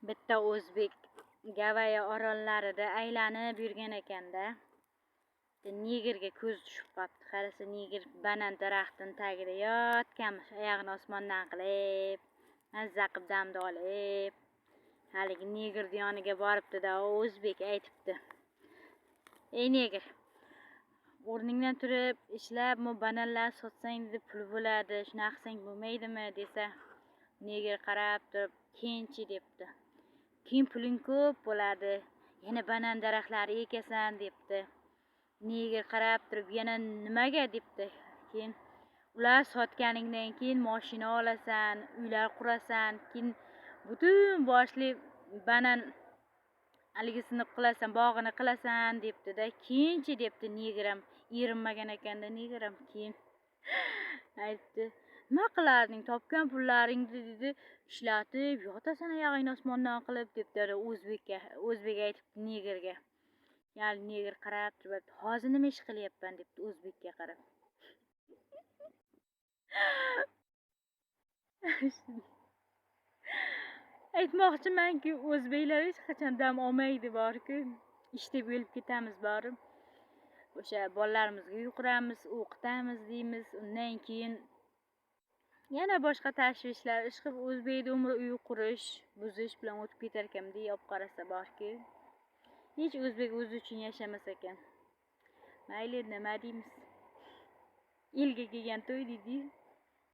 Bitta o'zbek Gavayi orollarida aylanib yurgan ekanda, negrga ko'zi tushib qolibdi. Qarasa, negr banan daraxtini tagida yotganmish, oyog'ini osmondan qilib, mazza qilib damni olib. Haligi negrni yoniga boribdi-da, o'zbek aytibdi: "Ey negr, o'rningdan turib ishlab, bu bananlarni sotsang, dedi, pul bo'ladi, shunaqa qilsang bo'lmaydimi?" desa, negr qarab turib, "Keyinchi?" debdi. "Keyin puling ko'p bo'ladi, yana banan daraxtlari ekasan", debdi. Negr qarab turib, "Yana nimaga?" debdi. "Keyin ular sotganingdan keyin moshina olasan, uylar qurasan, keyin butun boshli banan haligisini qilasan, bog'ini qilasan", debdi-da. "Keyinchi?" debdi. Negr ham erinmagan ekanda, negr ham keyin aytdi: "Nima qilarding topgan pullaringni?" dedi, "Ishlatib yotasan oyog'ingni osmondan qilib", debdi o'zbekka. O'zbek aytibdi negrga. Yani negr qarab turib, "Hozir nima ish qilyapman?" debdi o'zbekka qarab. Aytmoqchimanki, o'zbeklar hech qachon dam olmaydi borku, ish deb o'lib ketamiz borib. O'sha bolalarimizga uy quramiz, o'qitamiz deymiz, undan keyin yana boshqa tashvishlar. Ishqilib o'zbekni umri uy qurish, buzish bilan o'tib ketar ekan deya olib qarasa borku, hech o'zbek o'zi uchun yashamas ekan. Mayli, nima deymiz, elga kelgan to'y deydi.